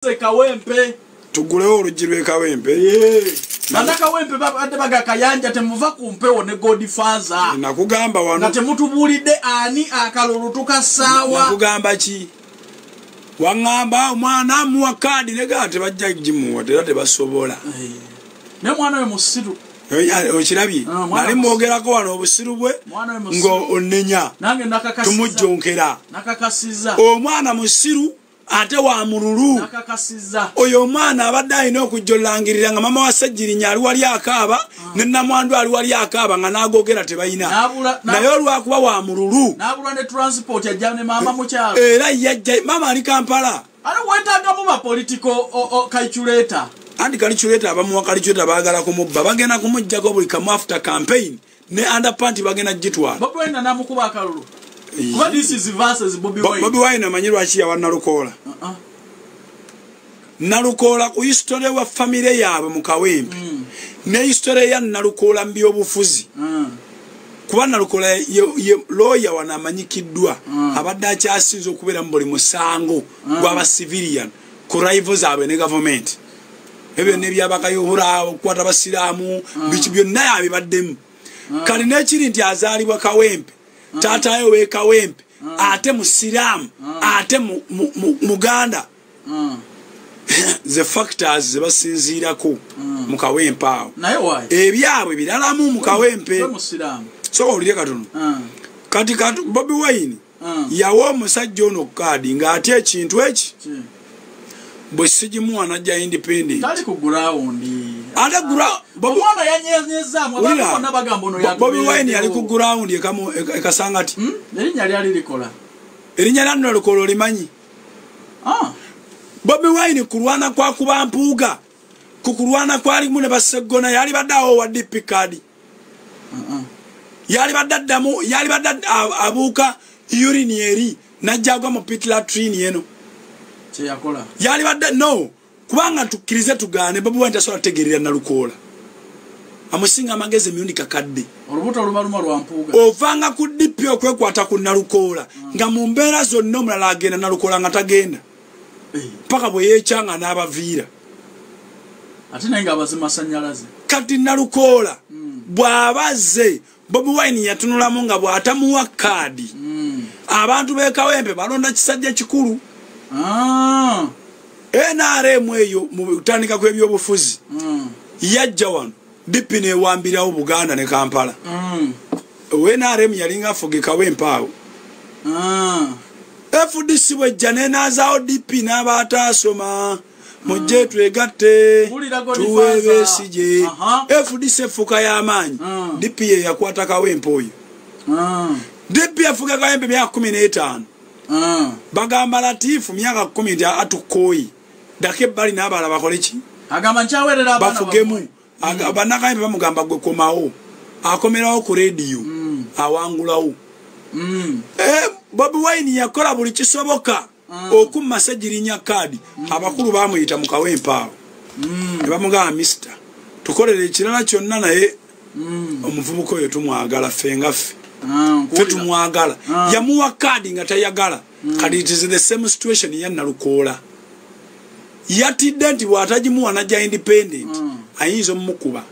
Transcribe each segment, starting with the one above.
Kawempe tugulewo oluggi lw'e Kawempe. Bannakawempe babadde baga Kayanja temuva ku mpewo ne Godfather. Nakugamba wano nga temutubuulidde ani akalulu tukassaawa. Nakugamba ki? Waŋŋamba omwana amuwa kaadi ne gaa tebajja gimuwa era tebasobola. Naye mwana we musiru. Okirabye nali mwogerako wano obusiru bwe nga onnenya tumujjonkera. Nakakasizza omwana musiru ate wa mululu. Oyo omwana abadde alina okujja olangirira nga mama wa Ssegirinya ali wali akaaba ne Namwandu ali wali akaaba nga n'agogera tebalina, naye olwakuba wa mululu n'abulwa ne transport ajja ne maama mukyalo era yajja maama ali Kampala. Ate weetaagamu ba political calculator. Anti calculator abamuwa calculator baagala kumubba, bagenda kumuggyako buli kamu after campaign ne underpant bagenda gitwala. Bobi Wine n'amukuba akalulu. Kuba this is versus Bobi Wine. Bobi Wine amanyi lwaki yawa Nalukoola. Nalukoola ku history wa family yaabwe mu Kawempe ne history ya Nalukoola mu byobufuzi. Kuba Nalukoola ye lawyer wano amanyikiddwa abadde akyasinze okubeera mu buli musango gw'aba civilian ku rival zaabwe ne government. Ebyo n'ebyabakayihura okukwata abasiraamu biki byonna yabibaddemu. Kali n'ekiri nti azaalibwa Kawempe, taatayo w'e Kawempe, ate musiraamu, ate Muganda. The factors ze basinziirako mu Kawempe awo. Ebyabwe biralamu mu Kawempe. Sooka owulire katono. Kati Bobi Wine yawa omusajja ono kaadi ng'ate ekintu eki bwe sigimuwa n'ajja independent. Tali ku ground. Ate omwana yanyenyezaamu abantu bonna bagamba ono Bobi Wine yali ku ground e Kasangati. Erinnya lyali likola. Erinnya lya Nalukoola olimanyi? Bobi Wine kulwana kwa kuba Mpuuga, ku kulwana kwalimu ne Bassegona yali badde awo wa DP card. Yali badde addamu, yali badde abuuka urine eri n'ajja agwa mu pit latrine eno. Kyeyakola. Yali badde no, kubanga tukkirize tugaane Bobi Wine tasobola kutegeerera Nalukoola. Amusinga amagezi emirundi kakadde. Olubuto olubaluma lwa Mpuuga. Ovanga ku DP okwekwata ku Nalukoola nga mu mbeera zonna omulala agenda Nalukoola nga tagenda. Paka bwe yeekyanga n'abaviira. Ate naye ng'abazima masannyalaze. Kati Nalukoola bw'abazze Bobi Wine yatunulamu nga bw'atamuwa kaadi. Abantu b'e Kawempe balonda kisajja kikulu. NRM eyo mu kutandika kw'ebyobufuzi yajja wano DP n'ewambirawo Buganda ne Kampala. NRM yalinga afuga e Kawempe awo. FDC bwejja n'enaazaawo DP n'abaataasoma mujje twegatte tuwe Besigye. FDC efuuka y'amaanyi. DP ye yakwata Kawempe oyo. DP yafuga Kawempe myaka 15. Bagamba Latifu myaka 10 nti atukooye ddako ebbali n'abalala bakole ki? Agamba nkyaweerera abaana bafugemu. Bannakawempe bamugamba gwe komawo. Akomerawo ku rediyo awangulawo. Bobi Wine yakola buli kisoboka okumma Ssegirinya kaadi. Abakulu bamuyita mu Kawempe awo ne bamugamba mister tukolere ekirala kyonna naye omuvubuka oyo tumwagala ffe nga ffe. Ffe tumwagala. Yamuwa kaadi nga tayagala. Kati it is the same situation ya Nalukoola. Yatidde nti bw'atagimuwa n'ajja independent ayinza omumukuba.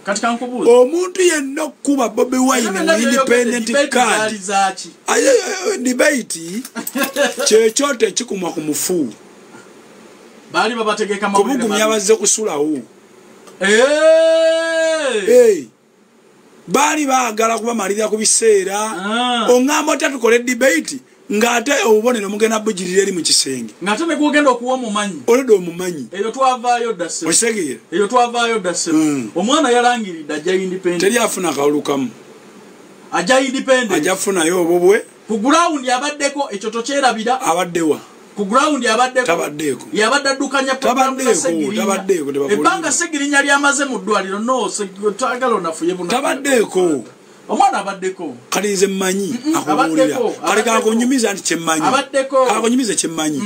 Omuntu yenna okukuba Bobi Wine mu independent card. Debate kyekyoto ekikumwa ku mufu. Baali babategeka mawulire. Kubugumya bazze kusulawo. Baali baagala kubamalira ku biseera. Oŋŋamba otya tukole debate ng'ate obubonero mugenda bugirira eri mu kisenge. Ng'ate ne gw'ogenda okuwa omumanyi. Olwedde omumanyi. Eyo twavaayo dda ssebo. Okitegeera? Eyo twavaayo dda ssebo. Omwana yalangiridde ajja independent. Teri afuna kalulu kamu. Ajja independent. Ajja kufunayo obubwe. Ku ground abaddeko ekyo tokyerabira. Abaddewa? Ku ground abaddeko. Tabaddeeko. Yabadde addukanya programu za Ssegirinya. Tabaddeeko. Ebbanga Ssegirinya lyamaze mu ddwaliro no twagala onafuye buno. Tabaddeeko. Omwana abaddeko. Kali nze mmanyi akubuulira. Kali kakunyumiza nti kyemmanyi. Abaddeko. Kakunyumiza kyemmanyi.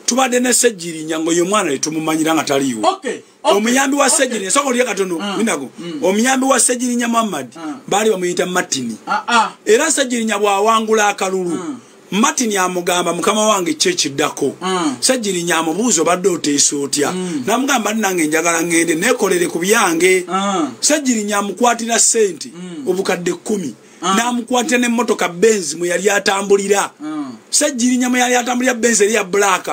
Tubadde ne Ssegirinya ng'oyo omwana tetumumanyira nga taliiwo. Omuyambi wa Ssegirinya, sooka olye katono minako. Omuyambi wa Ssegirinya Muhammad baali bamuyita Martin. Era Ssegirinya bw'awangula akalulu Martin amugamba mukama wange ki ekiddako. Ssegirinya amubuuza obadde oteesa otya. N'amugamba nange njagala ngende neekolere ku byange. Ssegirinya amukwatira ssente obukadde 10. N'amukwatira n'emmotoka Benz mwe yali atambulira. Ssegirinya mwe yali atambulira Benz eri ya black.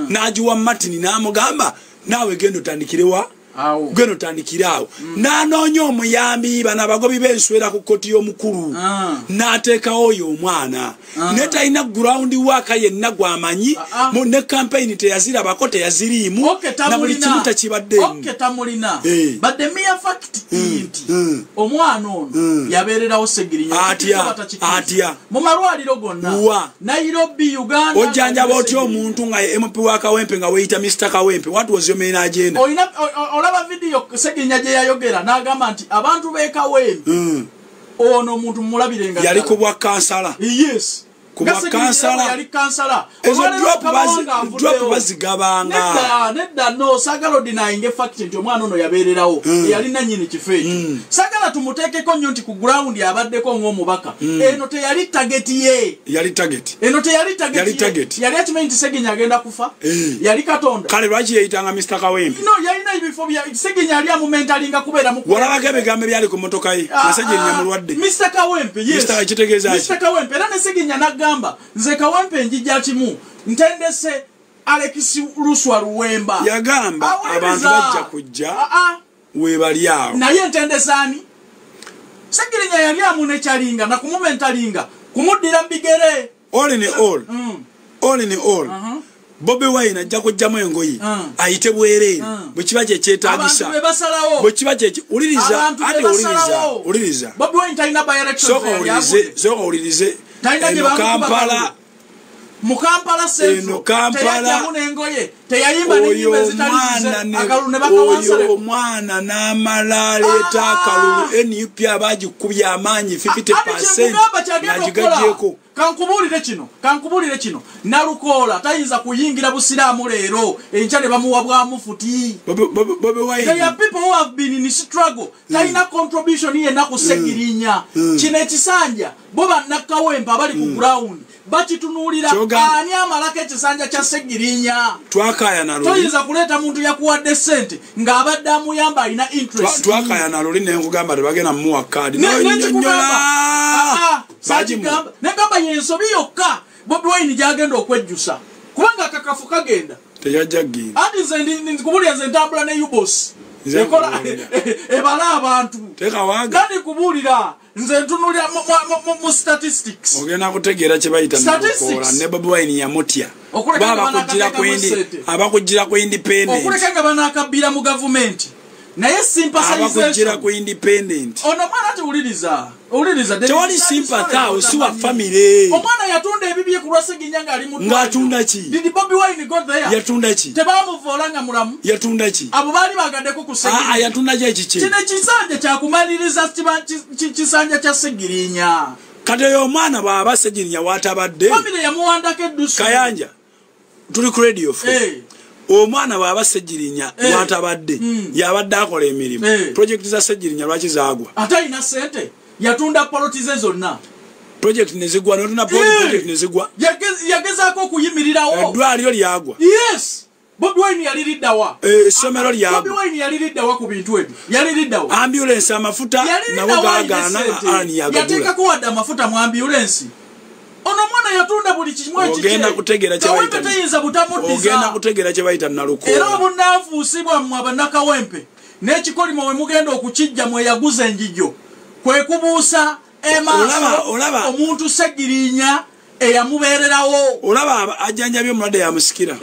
N'agiwa Martin n'amugamba naawe genda otandikirewa. Genda otandikire awo. N'anoonya omuyambi bano abagobi b'enswera ku kkooti y'omukulu. N'ateekawo oyo omwana. Naye talina ground work yenna gw'amanyi. Ne campaign teyazirabako teyaziriimu. Na buli kimu takibaddeemu. Okay, tamulina. But the mere fact nti omwana ono yabeererawo Ssegirinya. Atya? Atya? Mu malwaliro gonna. Nairobi, Uganda. Ojjanjaba otya omuntu nga ye MP wa Kawempe nga weeyita Mr. Kawempe? What was your main agenda? Olaba video Ssegirinya gye yayogera n'agamba nti abantu b'e Kawempe ono omuntu mumulabire nga yali ku bwa kansala. Yes. Ku bwa kansala. Yali kansala. Ezo drop bazigabanga. Nedda no sagala denying fact nti omwana ono yabeererawo. Yali nannyini kifo ekyo. Sagala tumuteekeko nnyo nti ku ground abaddeko ng'omubaka. Eno teyali target ye. Yali target. Eno teyali target. Yali akimanyi nti Ssegirinya agenda kufa. Yali Katonda. Kale lwaki yeyitanga Mr. Kawempe? No, yalina ebifo bya Ssegirinya yali amumentalinga kubeera mu. Walabako ebigambo ebyali ku mmotoka ye. Nga Ssegirinya mulwadde. Mr. Kawempe, yes. Mr. kitegeeza ki? Mr. Kawempe era ne Ssegirinya n'agamba nze Kawempe njijja kimu ntendese Alex Luswa Luwemba. Yagamba abantu bajja kujja webali awo. Naye ntendese ani? Ssegirinya yali amunekyalinga na kumumentalinga kumuddira mbigere. All in all. All in all. Bobi Wine ajja kujjamu engoye ayite bwereere bwe kiba kye kyetaagisa. Bwe kiba kye wuliriza ate wuliriza. Bobi Wine talina by election. Sooka owulirize. Eno Kampala mu Kampala Central teyajjamu n'engoye teyayimba n'ennyimba ezitali akalulu ne bakawansala. Oyo omwana n'amala aleeta akalulu NUP abagikubye amaanyi 50% n'agigaggyeko. Kankubuulire kino Nalukoola tayinza kuyingira busiraamu leero enkya ne bamuwa bwa mufuti. Bobi Wine. There are people who have been in struggle. Talina contribution yenna ku Ssegirinya. Kino ekisanja bo bannakawempe abali ku ground bakitunuulira ani amalako ekisanja kya Ssegirinya. Twakaayana luli. Toyinza kuleeta muntu yakuwadde ssente ng'abadde amuyamba alina interest. Twakaayana luli ne nkugamba tebagenda mmuwa kaadi. Negamba yensobi yokka Bobi Wine gy'agenda okwejjusa kubanga akakafu kagenda. Teyajja kugenda. Anti nze nkubulira nze ntambula ne UBOS ekola ebala abantu. Kandi kubuulira nze ntunulira mu statistics. Ogenda kutegeera kye bayita Nalukoola ne Bobi Wine yamutya. Abakujjira ku independent. Okuleka nga banaakabbira mu gavumenti. Naye sympathization. Abakujjira ku independent. Ono mwana ati wuliriza. Wuliriza. Tewali sympathy awo si wa family. Omwana yatunda ebibye ku lwa Ssegirinya ng'ali mu Ng'atunda ki? Did Bobi Wine go there? Yatunda ki? Tebamuvoola nga mulamu. Yatunda ki? Abo baali bagaddeko ku Ssegirinya. Yatunda ki ekiki? Kino ekisanja kyakumaliriza kisanja kya Ssegirinya. Kati oyo omwana bw'aba Ssegirinya w'atabadde. Family yamuwandako eddusu. Kayanja tuli ku radio 4. Omwana bw'aba Ssegirinya w'atabadde yabadde akola emirimu. Project za Ssegirinya lwaki zaagwa? Ate alina ssente. Yatunda poloti ze zonna. Project ne zigwa n'otunda project ne zigwa. Yagezaako okuyimirirawo. Eddwaliro lyagwa. Yes. Bobi Wine yaliriddawa. Essomero lyagwa. Bobi Wine yaliriddawa ku bintu ebyo. Yaliriddawa. Ambulance amafuta nago gaagaana ani yagagula. Yateekako wadde amafuta mu ambulance. Ono omwana yatunda buli kimu ekikye. Ogenda kutegeera kye bayita. Teyinza butamuddiza. Ogenda kutegeera kye bayita Nalukoola. Era obunnanfuusi bwammwe abannakawempe n'ekikolimo we mugenda okukijja mweyaguza enjijo. Kwe kubuusa emaaso omuntu Ssegirinya eyamubeererawo. Olaba ajjanjabye omulwadde yamusikira.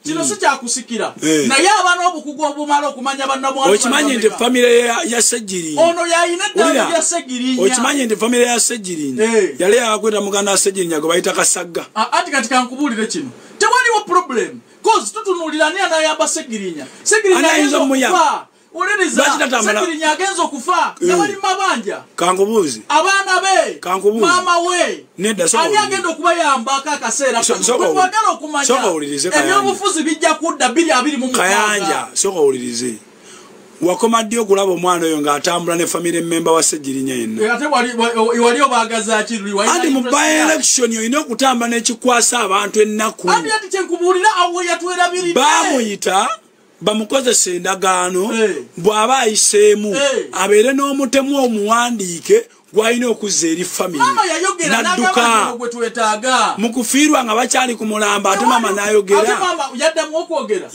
Kino si kyakusikira. Naye aba n'obukugu obumala okumanya bannamwandu. Okimanyi nti famire ya Ssegirinya. Ono yalina eddalu lya Ssegirinya. Okimanyi nti famire ya Ssegirinya yali yakweta muganda wa Ssegirinya gwe bayita Kasagga. Anti kati kankubuulire kino. Tewaliwo problem. Cause tutunuulira ani anayamba Ssegirinya. Ssegirinya ayinza okufa. Wuliriza, Ssegirinya agenza okufa nga bali mu mabanja. Kankubuuze. Abaana be. Kankubuuze. Maama we. Nedda ani agenda okubayambako akaseera kano? Twagala okumanya. Sooka owulirize Kayanja. Ebyobufuzi bijja kudda 2026. Kayanja, sooka owulirize. Wakoma ddi okulaba omwana oyo ng'atambula ne family member wa Ssegirinya yenna? Ate wali obaagaza ki luli? Anti mu by-election olina okutambula n'ekikwasa abantu ennaku. Anti ati kyenkubuulira awo yatwerabiridde. Baamuyita bamukozesa endagaano, bw'aba ayiseemu abeere n'omutemu omuwandiike gwalina okuzza eri family. Maama yayogera n'agamba gwe twetaaga. Mu kufiirwa nga bakyali ku mulamba, ate maama n'ayogera. Ate maama yaddamu okwogera.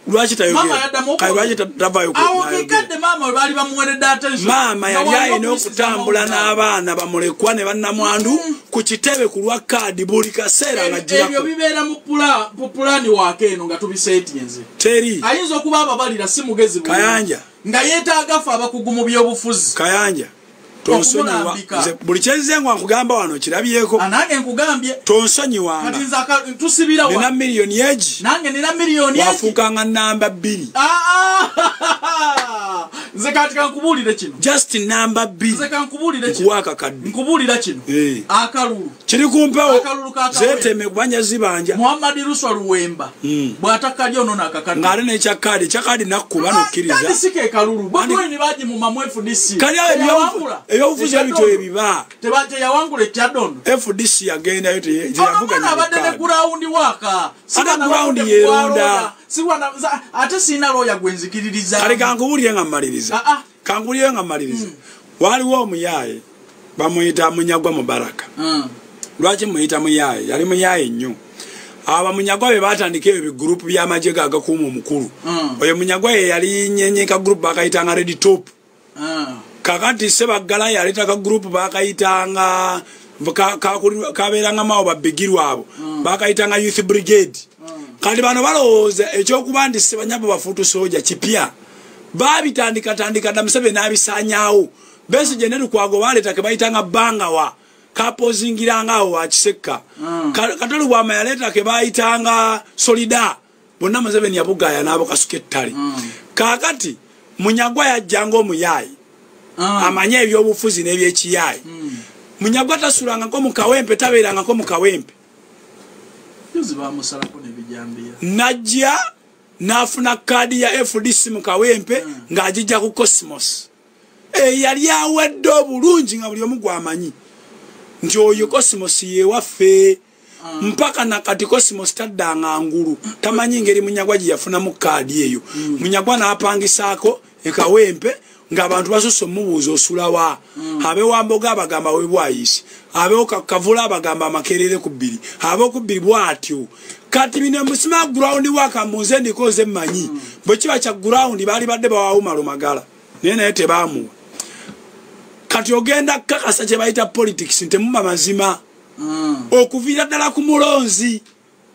Lwaki tayogera? Kale lwaki tavaayo? Awo kekadde maama we baali bamuweredde attention. Maama yali alina okutambula n'abaana bamulekwa ne bannamwandu ku kitebe ku lwa kaadi buli kaseera nga girako. Ebyo bibeera mu pulaani waake eno nga tubiseetinze. Teri. Ayinza okuba ababalira si mugezi bulungi. Kayanja. Nga yeetaaga ffe abakugu mu byobufuzi. Kayanja. Tonsonyiwa. Buli kyenze nga nkugamba wano kirabyeko. Nange nkugambye. Tonsonyiwanga. Kati nze tusibira wa. Nina miliyoni egi. Nange nina miliyoni egi. Wafuukanga namba 2. Nze kati kankubuulire kino. Just namba 2. Nze kankubuulire kino. Nkuwa akakadde. Nkubuulira kino. Akalulu. Kiri ku mpewo. Akalulu ka Kawempe. Zeeteme kubanja zibanja. Muhammad Luswa Luwemba. Bw'atakka lyo ono akakadde. Ng'ate n'ekya kaadi, ekya kaadi nakkuba n'okkiriza. Kati si ke kalulu. Bobi Wine baagimuma mu FDC. Kali awo ebyobufuzi ebityo ebiba. Teyawangula ekyadondo. FDC yagendayo teyavuganya. Abadde ne ground waka. Ate ground yeeronda. Ate sirina looya gwe nzikiririza. Kale kankubuulire nga mmaliriza. Kankubuulire nga mmaliriza. Waliwo omuyaaye bamuyita Munyagwa Mubaraka. Lwaki muyita muyaaye? Yali muyaaye nnyo. Aba Munyagwa be batandika ebyo bigurupu by'amagye agakuuma omukulu. Oyo Munyagwa ye yali nyenye ka gurupu bakayitanga Red Top. Kakati Ssebaggala yaleeta ka gurupu bakayitanga kabeeranga maawo babigirwa abo bakayitanga Youth Brigade. Kati bano balowooza ekyokuba nti Ssebanyabo bafuutu sooja kipya. Baabitandikatandika dda Museveni n'abisaanyaawo. Besigye ne Lukwago baleeta ke bayitanga Bangawa kapozingiranga awo wakisekka. Katoli Bwama yaleeta ke bayitanga Solida. Bonna Museveni yabugaaya n'abokasuka ettale. Kaakati Munyagwa yajjanga omuyaayi. Amanye ebyobufuzi n'ebyekiyaayi. Munyagwa tasulangako mu Kawempe, tabeerangako mu Kawempe. Najja n'afuna kaadi ya FDC mu Kawempe ng'agijja ku Cosmos. Yali awedde obulungi nga buli omu gw'amanyi nti oyo Cosmos ye waffe. Mpaka nakati Cosmos taddanga ngulu, tamanyi ngeri Munyagwa gye yafunamu kaadi eyo. Munyagwa n'apangisaako e Kawempe ng'abantu basusse omubuuza osula wa. Ab'ewamboga abagamba we Bwayisi, ab'ekavula abagamba Amakerere ku bbiri, ab'oku bbiri bw'atyo. Kati bino musima ground waka munze ndikoze mmanyi. Bwe kiba kya ground baali badde bawawo Malumagala naye tebaamuwa. Kati ogenda kakasa kye bayita politics nti temuma mazima. Okuviira ddala ku mulonzi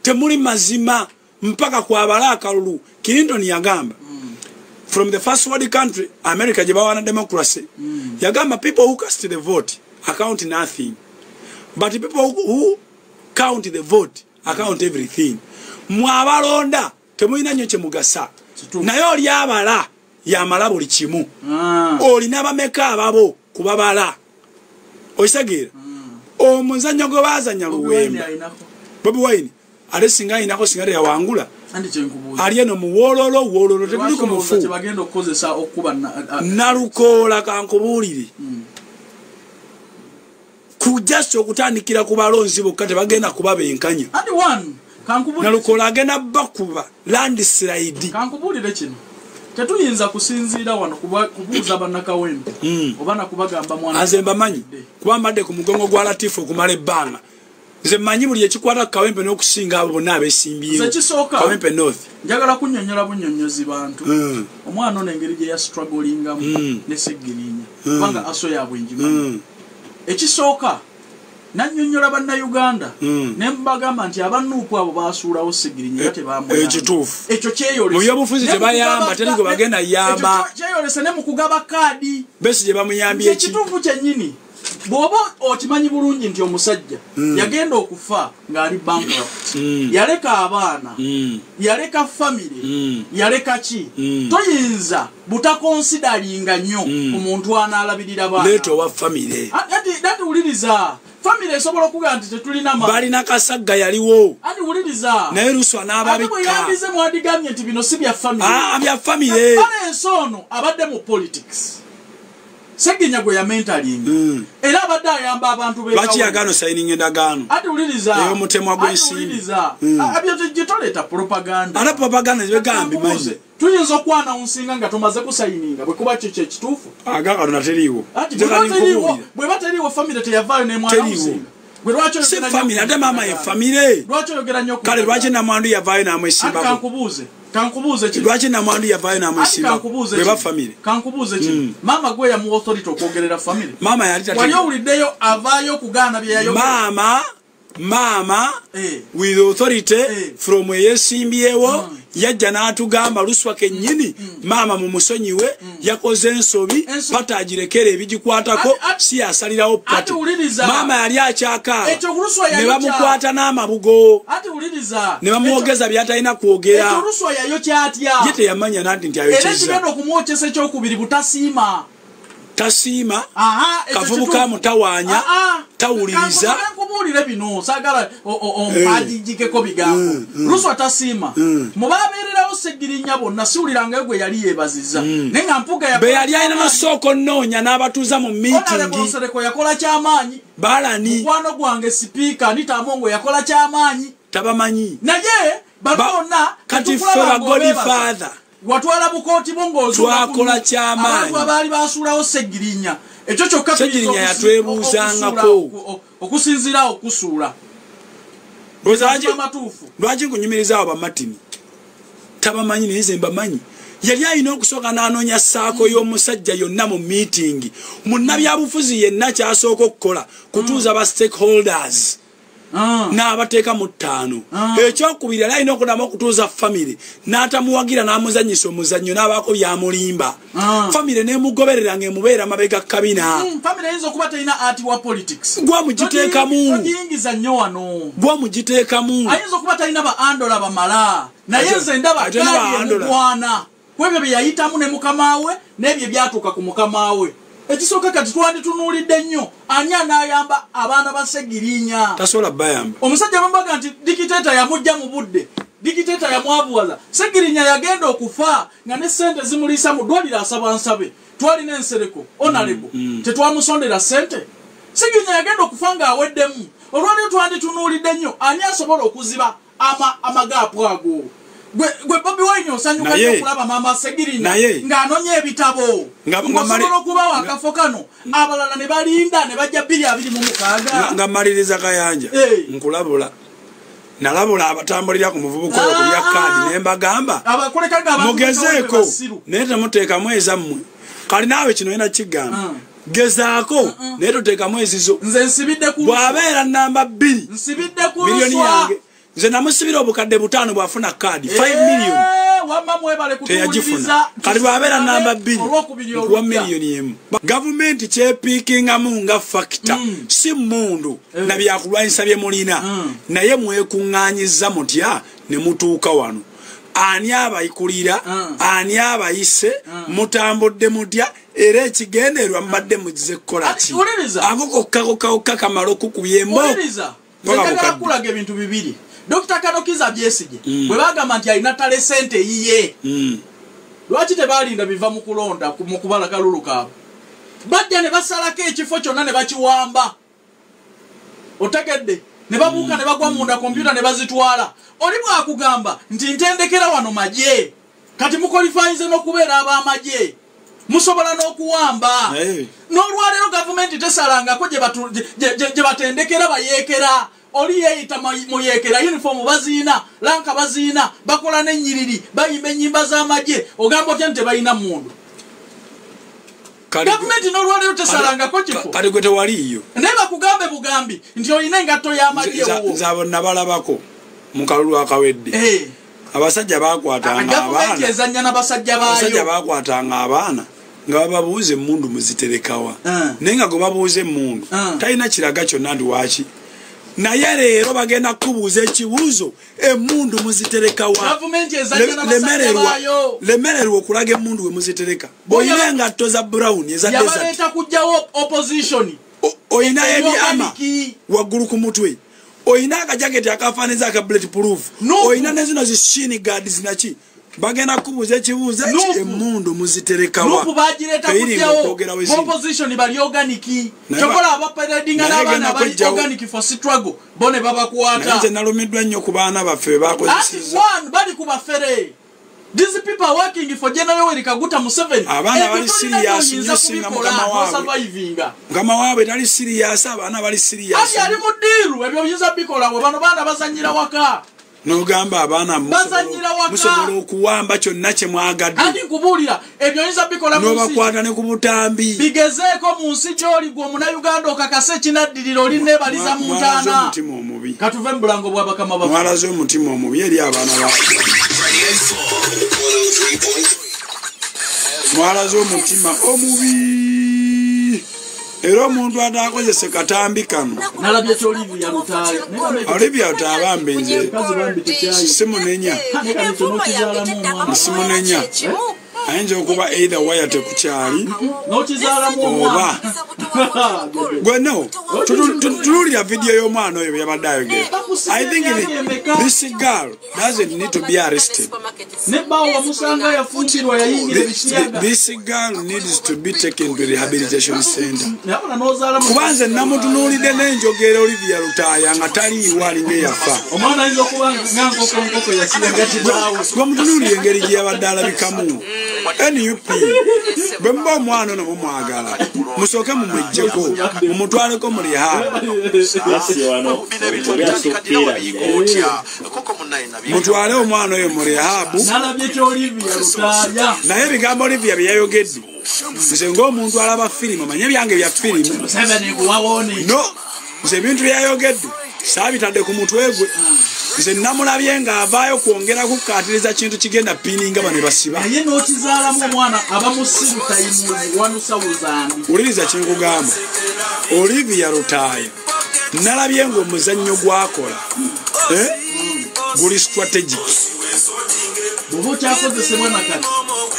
temuli mazima mpaka kwabala akalulu. Clinton yagamba from the first world country America gye bawana democracy, yagamba people who cast the vote account nothing, but people who count the vote account everything. Mwabalonda temulina nnyo kye mugasa, naye oli abala yamala buli kimu. Olina bameka ababo kubabala okitegeera. Omuzannyo gwe baazannya Luwemba, Bobi Wine ate singa ayinako singa teyawangula. Ali eno muwoololo woololo tetuli ku mufu. Nalukoola kankubuulire. Ku just okutandikira ku balonzi bokka tebagenda kuba benkanya. Nalukoola agenda bakuba landslide. Kankubuulire kino. Tetuyinza kusinziira wano kubuuza bannakawempe oba nakubagamba mwana. Nze mbamanyi kuba mbadde ku mugongo gwa Latifu okumala ebbanga. Nze mmanyi buli ekikwata ku Kawempe n'okusinga abo bonna abeesimbyewo. Kawempe North. Njagala kunnyonnyola bunnyonnyozi bantu. Omwana ono engeri gye yastrugglingamu ne Ssegirinya kubanga aso yaabwe ngimanyi. Ekisooka nannyonnyola bannayuganda ne mbagamba nti abanuupu abo baasuulawo Ssegirinya era tebamuyamba. Ekituufu. Ekyo kyeyolese. Mu byobufuzi tebayamba, teri gwe bagenda yamba. Ekyo kyeyolese ne mu kugaba kaadi. Besigye bamuyambye ki? Ekituufu kyennyini. Bw'oba okimanyi bulungi nti omusajja yagenda okufa ng'ali bankrupt, yaleka abaana, yaleka family, yaleka ki, toyinza butakonsidalinga nnyo omuntu anaalabirira baana. Leeta owa family. Ati wuliriza, family Family esobola okugamba nti tetulina ma. Balina Kasagga yaliwo. Ati wuliriza. Naye Luswa n'ababikka. Ate bwe yandize mwandigambye nti bino si bya family. Bya family. Valence ono abadde mu politics. Ssegirinya gwe yamentalinga. Era abadde ayamba abantu be. Lwaki yagaana osayininga endagaano? Ati wuliriza. Ey'omutemwa gw'ensimbi. Abyo gitoleeta propaganda. Ate propaganda zibegamba mbimanyi. Tuyinza okwanawunsinga nga tomaze kusayininga bwe kuba kyo kyekituufu. Aga Katonda teriiwo. Bwe bateriiwo family teyavaayo n'emwanawunsinga. Si family, ate maama ye family. Lwaki oyogera nnyo? Kale lwaki namwandu yavaayo n'amwesimbako? Kankubuuze. Kankubuuze kino. Lwaki namwandu yavaayo n'amwesimbako? Bwe ba family. Kankubuuze kino. Maama gwe yamuwa authority okwogerera family. Maama yali Wali owuliddeyo avaayo okugaana bye yayogera. Maama with authority from eyesimbyewo yajja n'atugamba Luswa kennyini maama mumusonyiwe yakoze ensobi pata agirekere ebigikwatako si yasalirawo pati. Maama yali akyakaaba ne bamukwata n'amabugo ne bamwogeza by'atalina kwogera. Ekyo Luswa yayokya atya? Ye teyamanya nanti nti ayokyezza. Era ekigenda okumwokyesa ekyokubiri butasiima. Tasiima kavubuka mutawaanya tawuliriza. Nkubuulire bino saagala ompagijjikeko bigambo. Luswa tasiima mubabeererawo Ssegirinya bonna siwulirangayo gwe yali yeebazizza naye nga Mpuuga be yali alina nosooka onnoonya n'abatuuza mu miitingi. Nsereko yakola kyamaanyi. Balani mukwano gwange sipiika Anita Amongo yakola kyamaanyi. Tabamanyi naye bano bonna kati ffe ba Godfather watwala bukooti bw'ong'ozuula twakola kyamaanyi. Abantu abaali basuulawo Ssegirinya ekyo kyokka Ssegirinya yatwebuuzangako okusinziira okusuula. Lwaki nkunyumirizaawo bamatini tabamanyi naye nze mbamanyi. Yali alina okusooka n'anoonya ssaako y'omusajja yonna mu miitingi. Munnabyabufuzi yenna ky'asooka okukola kutuuza ba stakeholders n'abateeka mu ttaano. Ekyokubiri yali alina okuddamu okutuuza family n'atamuwagira n'amuzannyisa omuzannyo n'abaako by'amulimba. Family n'emugoberera ng'emubeera mabega kabina. Family eyinza okuba terina art wa politics. Gwe mugiteekamu. Togiyingiza nnyo wano. Gwe mugiteekamu. Ayinza okuba talina ba Andola bamala. Naye nze ndaba gaali emugwana. Kwebyo bye yayitamu ne mukama we n'ebyo ebyatuuka ku mukama we. Ekisooka kati twanditunuulidde nnyo ani anaayamba abaana ba Ssegirinya. Tasobola bayamba. Omusajja bambaga nti dikiteeta yamujja mu budde, dikiteeta yamwavuwaza. Ssegirinya yagenda okufa nga ne ssente zimuliisa mu ddwaliro asaba nsabe. Twalina Ensereko, Honorable, tetwamusondera ssente. Ssegirinya yagenda okufa ng'aweddemu. Olwaleero twanditunuulidde nnyo ani asobola okuziba amagaapu ago. Gwe Bobi Wine osanyuka nnyo okulaba maama Ssegirinya ng'anoonya ebitabo. Ng'osobola okubawo akafo kano abalala ne balinda ne bajja 2026. Nga mmaliriza Kayanja nkulabula. Nalabula abatambulira ku muvubuka oyo kulya kaadi ne mbagamba mugezeeko naye temuteekamu ezammwe. Kale naawe kino olina kigamba. Gezaako naye toteekamu ezizo. Nze nsibidde ku bw'abeera namba 2 nsibidde ku miliyoni Luswa. yange. Nze namusibira obukadde 5 bw'afuna kaadi 5 million. Wamma mwebale kutuwuliriza. Kati bw'abeera namba 2 nkuwa miliyoni 1. Gavumenti kyepiikingamu nga factor si mmundu na byakulwanyisa bye mulina naye mwekuŋŋaanyizza mutya ne mutuuka wano. Ani abayikulira, ani abayise, mutambudde mutya era ekigendererwa mubadde mugize kukola ki? Ako kokka kokka kokka kamala okukubya embo. Njagala kulaga ebintu bibiri. Dr. Kanokiza Besigye bwe bagamba nti alina tale ssente yiye. Lwaki tebalinda biva mu kulonda mu kubala kalulu kaabwe? Bajja ne basalako ekifo kyonna ne bakiwamba. Otegedde ne babuuka ne bagwa munda kompyuta ne bazitwala. Oli bw'akugamba nti ntendekera wano magye. Kati mukolifayinze n'okubeera ab'amagye. Musobola n'okuwamba. N'olwaleero gavumenti tesalangako gye batendekera bayeekera. Oli yeeyita muyeekera, uniform baziina, lanka baziina, bakola n'ennyiriri, bayimba ennyimba z'amagye, ogamba otya nti tebalina mmundu. Gavumenti n'olwaleero tesalangako kifo. Kale gwe tewaliiyo. Naye bakugambe bugambi nti olina engatto y'amagye wo. Nze abo nabalabako mu kalulu akawedde. Abasajja baakwatanga abaana. Gavumenti ezannya n'abasajja baayo. Abasajja baakwatanga abaana nga bababuuza emmundu muziterekawa. Naye nga gwe babuuza emmundu talina kiraga kyonna nti waaki. Naye leero bagenda kukubuuza ekibuuzo emmundu muziterekawa. Lemererwa okulaga emmundu we muzitereka. Olina engatto za brown eza desert. Yabaleeta kuggyawo opposition. Oyina ebyama waggulu ku mutwe, oyina akajaketi akafaaniza aka bullet proof, oyina ne zino zi shin guards naki. Bagenda kubuuza ekibuuzo ki, emmundu muziterekawa? NUP bagireta kujjawo opposition bali organic. Kyokola abaparadinga n'abaana bali organic for struggle, bo ne babakwata. Nze nalumiddwa nnyo ku baana baffe bakozesezza. One bali ku bafere. These people are working for General Yoweri Kaguta Museveni. Abaana bali serious nnyo singa mukama waabwe. Mukama waabwe tali serious, abaana bali serious. Ati ali mu deal, ebyo biyinza bikola we bano baana bazannyira waka. Nogamba abaana musobola okuwamba kyonna kye mwagadde. Ati nkubuulira ebyo oyinza bikola mu nsi. N'obakwata ne ku butambi. Bigezeeko mu nsi gy'oli gwe Omunnayuganda okakase ekinaddirira oli neebaliza mu ntaana. Omutima omubi. Katuve mu bulango bwa bakama baffe. Mwalaze omutima omubi eri abaana ba. Mwalaze omutima omubi. Era omuntu atakozese katambi kano. Nalabye Olivia Lutaaya. Olivia Lutaaya bambi nze simunenya. Simunenya. Ayinza okuba either wire tekukyali oba gwe no tutunuulira vidiyo y'omwana oyo yabadde ayogera. I think this girl doesn't need to be arrested. This girl needs to be taken to rehabilitation center. Kuba nze namutunuulidde n'enjogera Olivia Lutaaya nga taliiwo alinga eyafa. Gwe mutunuulire engeri gye yabadde alabikamu. NUP bwe muba omwana ono mumwagala musooke mumweggyeko mumutwaleko mu rehab. Mutwale omwana oyo mu rehab. Naye ebigambo Olivia bye yayogedde, nze ng'omuntu alaba firimu omanye ebyange bya firimu. No, nze ebintu bye yayogedde saabitadde ku mutwe gwe. Nze namulabye ng'avaayo kwongera kukkaatiriza kintu kigenda piininga bano basiba. Naye n'okizaalamu omwana aba musiru tayimuzi wanusawuzaani. Wuliriza kye nkugamba. Olivia Lutaaya nalabye ng'omuzannyo gwakola guli strategic. Bw'oba okyakozesebwa nakati.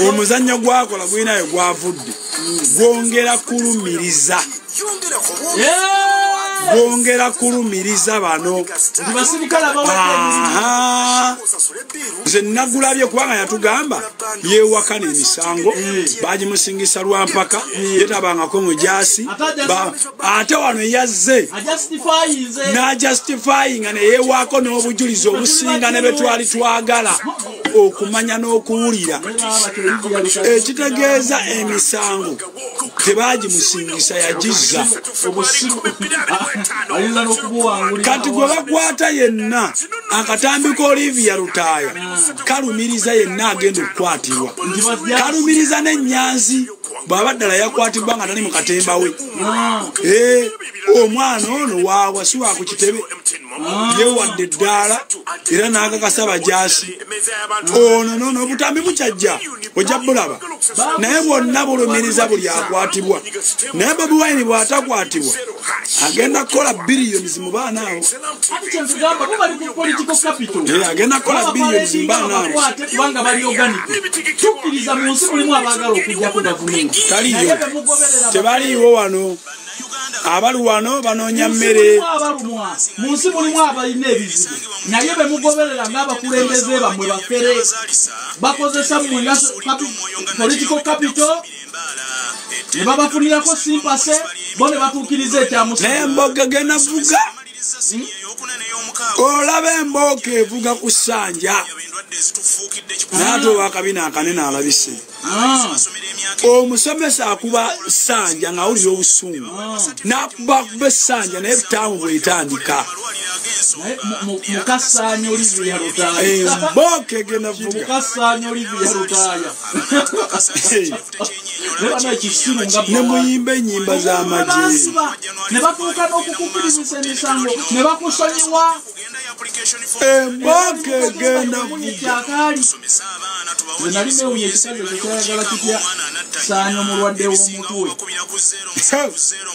Omuzannyo gwakola gulinayo gwavudde. Gwongera kulumiriza. Gwongera kulumiriza bano. Nze nagulabye kubanga yatugamba yeewakana emisango bagimusingisa lwampaka yetabangako mujaasi ate wano yazze n'ajustifyinga ne yeewaako n'obujulizi obusinga ne be twali twagala okumanya n'okuwulira. Ekitegeeza emisango tebagimusingisa yagizza. Kati gwe bakwata yenna akatambi ka Olivia Lutaaya kalumiriza yenna agenda okukwatibwa, kalumiriza n'ennyanzi bw'aba ddala yakwatibwa nga tali mu katemba we. Omwana ono waawa si wa ku kitebe, yeewadde eddaala era n'akakasa bajaasi. Ono noono obutambi bukyajja ojja bulaba, naye bwonna bulumiriza buli akwatibwa. Naye Bobi Wine bw'atakwatibwa agenda kukola billions mu baana abo. Agenda kukola billions mu baana abo. Kubanga bali organic. Tukkiriza mu nsi mulimu abaagala okujjako gavumenti. Taliyo. Tebaliiwo wano. Abali wano banoonya mmere. Mu nsi mulimu abalina ebizibu. Naye be mugoberera ng'abakulembeze bammwe bafere. Bakozesa mmwe nga political capital. Ne babafunirako simpase bo ne batuukiriza ekyamusa. Naye emboga genda vuga. Olaba embooka evuga ku ssanja. Naye owakabina akanene alabise. Omusomesa akuba ssanja ng'awulira obusungu. N'akuba essanja naye ebitaamu bw'etandika. Mukasaanya Olivia Lutaaya. Embooka egenda vuga. Mukasaanya Olivia Lutaaya. Ne muyimba ennyimba z'amagye. Ne batuuka n'okukukkiriza emisango ne bakusonyiwa. Embooka egenda vuga. Nze nali newunya ekikazi ekyo kyayagala kitya saanya omulwadde w'omutwe.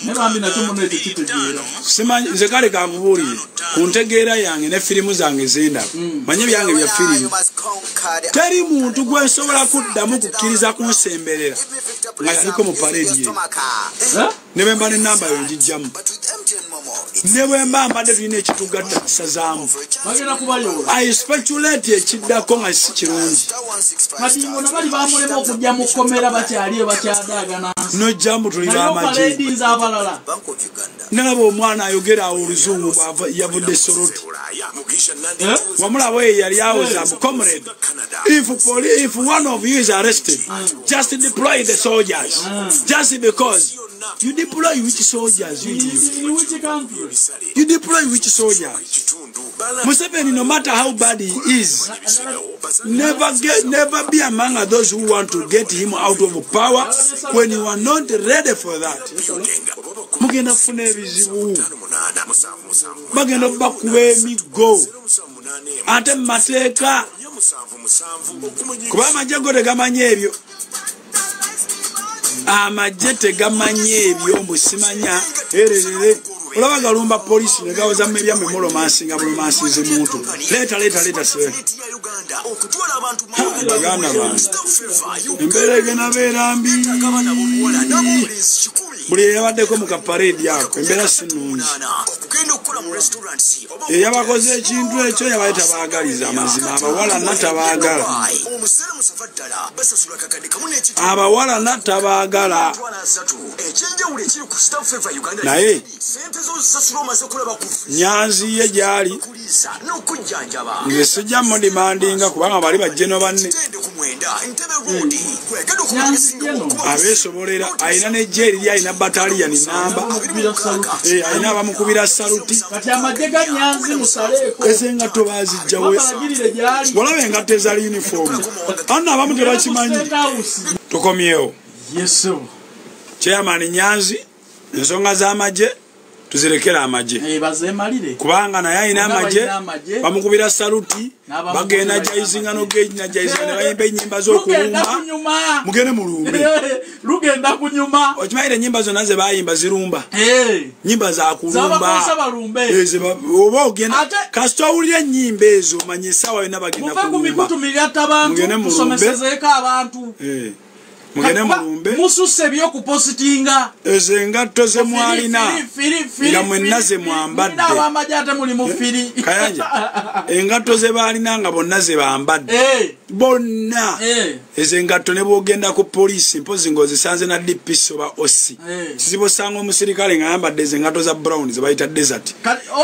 Ne bambi nakyo muno ekyo kitegeera. Simanyi nze kale kankubuulire ku ntegeera yange ne firimu zange zendaba. Manye byange bya firimu. Teri muntu gwe nsobola kuddamu kukkiriza kunsemberera nga yaliko mu parade ye. Ne bwe mba n'ennamba yo ngijjamu. Ne bwe mba mbadde tulina ekitugatta kisazaamu. Bagenda kubayoola. I speculate ekiddako nga si kirungi. Kadingo nabali bamulema okujja mu kkomera bakyali bakyadaagana. Nojja mbu tuli Naye b'amagye. paladinzi abalala. Nalaba omwana ayogera awo oluzungu bw'ava yavudde Soroti. Wamulaba ye yali awoza mbu comrade, if one of you is arrested, just deploy the soldiers. Just because you deploy which soldiers, you idiot. In which country? You deploy which soldiers? Museveni, no matter how bad he is, never be among those who want to get him out of power when you are not ready for that. Mugenda kufuna ebizibu, bagenda bakuba emiggo, ate mu mateeka, kuba amagye go tegamanyi ebyo. Amagye tegamanyi ebyo, mbu simanya ererere. Olaba galumba poliisi ne gawoza mmebyammwe mulomansinga bulomansinze muntu. Leeta leeta leeta sebe. Baganda bange, embeera egenda beera mbi. Buli eyabaddeko mu kapareedi ako embeera si nnungi. Eyabakoze ekintu ekyo yabaye tabaagaliza amazima, abawala natabaagala. Abawala natabaagala. Naye Nyanzi ye gy'ali nze sijja mudimandinga kubanga bali bajjeno banne abeesobolera. Alina n'eggye eriri, alina bataliyani namba, alina abamukubira saluti. Kati amagye ga Nyanzi musaleeko. Ezo engatto baazijjawo. Babalagirire gy'ali. Walaba engatto ezali uniform. Anno abamu tebakimanyi. Tukomyewo. Yes, sir. Chairman Nyanzi, ensonga z'amagye tuzirekere amagye. Bazeemalire. Kubanga naye alina amagye, bamukubira saluti, bagenda jaizinga n'ogejina jaizinga ne bayimba ennyimba z'okulumba. Mugende mulumbe. Lugenda kunyuma. Okimanyi ennyimba zonna ze bayimba zirumba. Nnyimba za kulumba. Zabakozesa balumbe. Oba ogenda kasita owulira ennyimba ezo omanye essaawa yonna bagenda Muve ku kulumba. mikutu migatta bantu, Mugende mulumbe. tusomesezeeko abantu. Mugende mulumbe. Mususse ebyokupositinga. Ezo engatto ze mwalina nga mwenna ze mwambadde. Mulina ab'amagye ate muli mu firi. Kayanja, engatto ze baalina nga bonna ze bambadde. Bonna. Ezo engatto ne bw'ogenda ku poliisi mpozzi ng'ozisanze na DPC oba OC. Kizibu osanga omusirikale ng'ayambadde ezo engatto za brown ze bayita desert.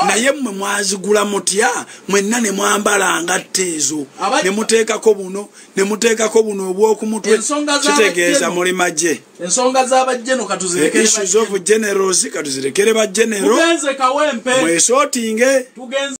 Naye mmwe mwazigula mutya mwenna ne mwambala ngatto ezo. Ne muteekako buno, ne muteekako buno obw'okumutwe. Kitegeeza muli magye. Ensonga z'abajjeno katuzirekere. Issues of generals katuzirekere ba general. Tugenze Kawempe. Mwesootinge. Tugenze